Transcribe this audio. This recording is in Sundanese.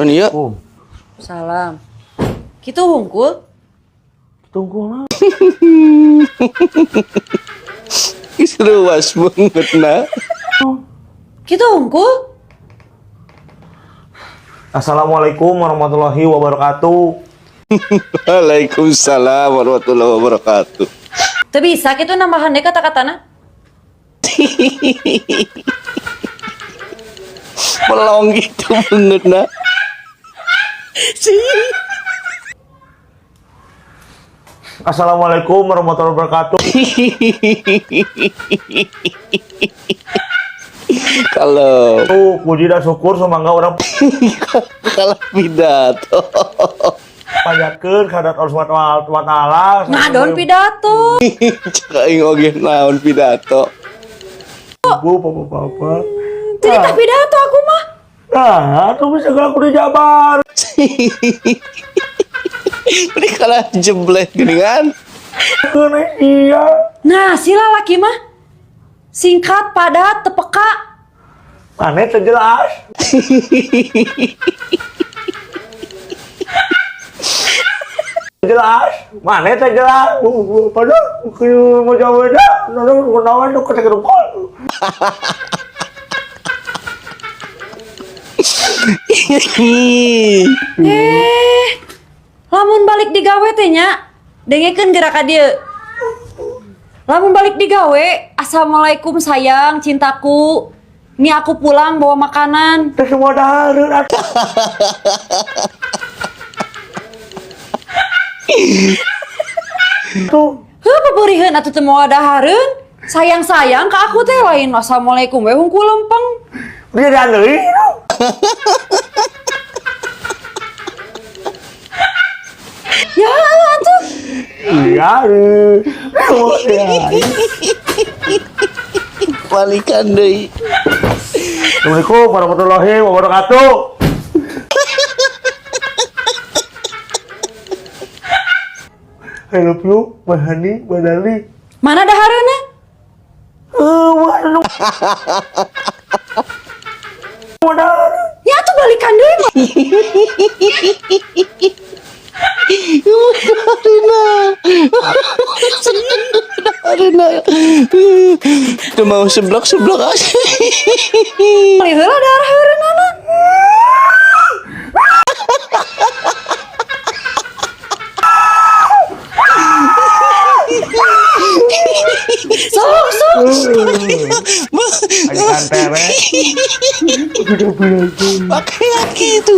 Non iya. Oh, Salam. Kitu hungkul. Tunggu lah. Geus ruas banget na. Kitu hungkul. Assalamualaikum warahmatullahi wabarakatuh. Waalaikumsalam warahmatullahi wabarakatuh. Teu bisa kitu nambahan deui kata-katana. Melong gitu banget na. Assalamualaikum warahmatullahi wabarakatuh. Kalau Puji dan syukur sumangga urang kalau pidato. panjatkeun ka Allah Subhanahu wa taala. Ngadon pidato. Cek aing oge naon pidato. Ibu, papa-papa. Jadi tak pidato aku mah. Nah, tuh bisa aku dijabar. Ini kalah jebleh geuningan. Keun iya. Nah, sila laki mah. Singkat, padat, tepeka. Aneh teu jelas. Jelas, mana teh jelas. Padahal mau jawab dah, nono kunaon tuh ketek rukol. Eh, lamun balik digawe teh nya, dengekeun gerak ka dieu. Lamun balik digawe, assalamualaikum sayang, cintaku. Ini aku pulang bawa makanan. Teh semua dahareun atuh. Tuh, Heuh, peperiheun atuh teu moal dahareun. Sayang-sayang ka aku teh lain assalamualaikum we hungkul lempeng. Dia deui. Ya atuh. Iya, oh, iya. Balikan deui. Assalamualaikum warahmatullahi wabarakatuh. I love you, my honey, my darling. Mana dahareunna? Eh, mana? Mana? Ya atuh balikan deui mah. Darina. Darina. Itu mau seblak-seblak aja. Beli heula dahareunana. Sok, sok. Ayo santai, we. Pakai kaki itu.